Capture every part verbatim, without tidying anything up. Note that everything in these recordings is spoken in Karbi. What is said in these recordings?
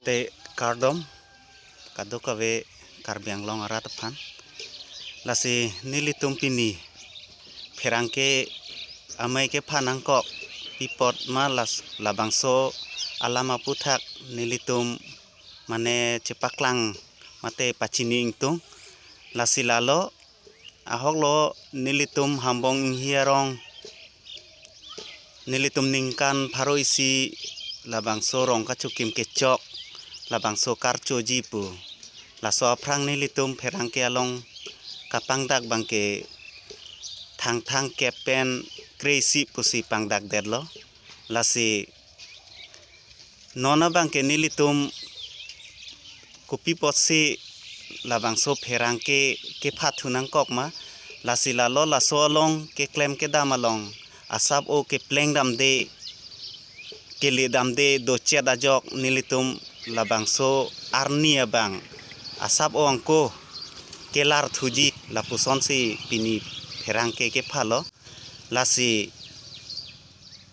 Eh, kardom, kadokave Karbi Anglong arat aphan. Lasi nelitum pini pherangke amei kepha nangkok pi apot ma las labangso alam aputhak nelitum mane chepaklang mate pachini ingtung. Lasi lalo ahoklo nelitum Hambong Inghi arong nelitum ningkan pharo isi labangso rong kachokim kechok labangso karchoji pu. Laso aphrang nelitum pherangke along kapangdak abangke thangthang kep pen kre-isi pusi pangdakdetlo. Lasi non abangke nelitum kopi apotsi labangso pherangke kepha thu nangkok ma, lasi lalo laso along keklem kedam along asap o kepleng damde, kele damde dochet ajok nelitum labangso arni abang asap o angko kelar thuji lapusonsi pini pherangke kephalo. Lasi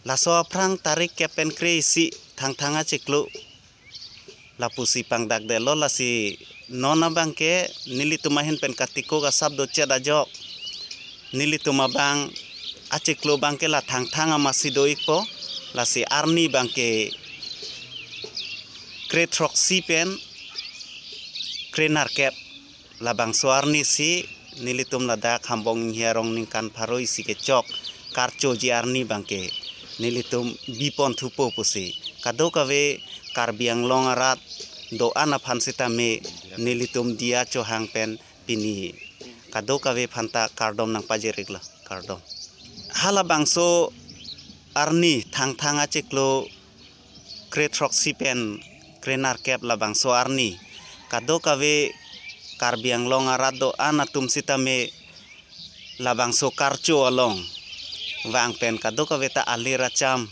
laso aphrang tarik kep pen kre-isi thangthang achiklo lapusi pangdakdetlo. Lasi non abangke nelitum ahin pen katikuk asap dochet ajok nelitum abang achiklo abangke la thangthang amatsi do-ikpo. Lasi arni abangke kre throksi pen kre nerkep labangso arnisi nelitum ladak Hambong Inghi arong ningkan pharo isi kechok karchoji arni abangke nelitum bipon thupo pusi kadokave Karbi Anglong arat do-an aphan sitame nelitum diya chohang pen pini kadokave aphanta kardom nangpajir-iklo, kardom. Halabangso arni thangthang achiklo kre throksi pen kre nerkep labangso arni kadokave Karbi Anglong arat do-an atum sitame labangso karcho along vang pen kadokave ta alir acham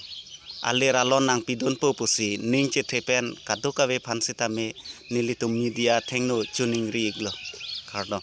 alir alon nangpidunpo pusi ning chethe pen kadokave aphan sitame nelitum media athengno choningri-iklo, kardom.